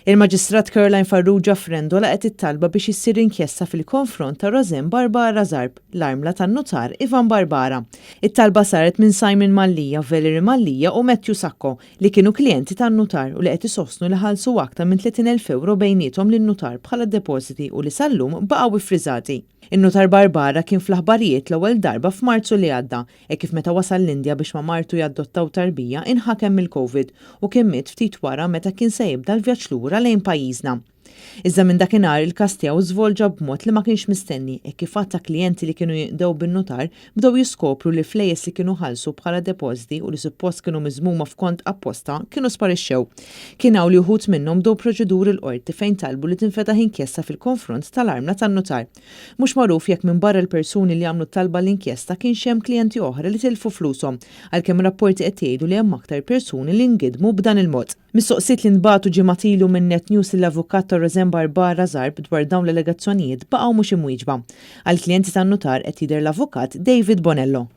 Il-Maġistrat Caroline Farrugia Frendo laqgħet it-talba biex issir inkjesta fil-konfront ta' Roseanne Barbara Zarb, l-armla tan-nutar Ivan Barbara. It-talba saret minn Simon Mallia, Valerie Mallia u Matthew Sacco, li kienu klijenti tan-nutar u li qed isostnu li ħallsu aktar minn 30,000 ewro bejniethom lin-nutar bħala depożiti u li sal-lum baqgħu iffriżati. In-nutar Barbara kien fl-aħbarijiet l-ewwel darba f'Marzu li għadda, hekk kif meta wasal l-Indja biex ma' martu jadottaw tarbija inħakem mill-Covid u kien miet ftit wara meta kien se jibda l-vjaġġ lura lejn pajjiżna. Iżda minn dakinhar il-każ tiegħu żvolġa b'mod li ma kienx mistenni hekk kif għadd ta' klijenti li kienu jinqdew bin-nutar bdew jiskopru li flejjes li kienu ħallsu bħala depożiti u li suppost kienu miżmuma f'kont apposta kienu sparixxew. Kien hawn li uħud minnhom bdew proċeduri l-Qorti fejn talbu li tinfetaħ inkjesta fil-konfront tal-armla tan-nutar. Mhux magħruf jekk minbarra l-persuni li għamlu t-talba għall-inkjesta kienx hemm klijenti oħra li tilfu flushom, għalkemm rapporti qed jgħidu li hemm aktar persuni li ngidmu b'dan il-mod. Mistoqsijiet li ntbagħtu ġimgħat ilu minn Net News lill-avukat ta' Roseanne Barbara Zarb dwar dawn l-allegazzjonijiet baqgħu mhux imwieġba. Għall-klijenti tan-nutar qed jidher l-avukat David Bonello.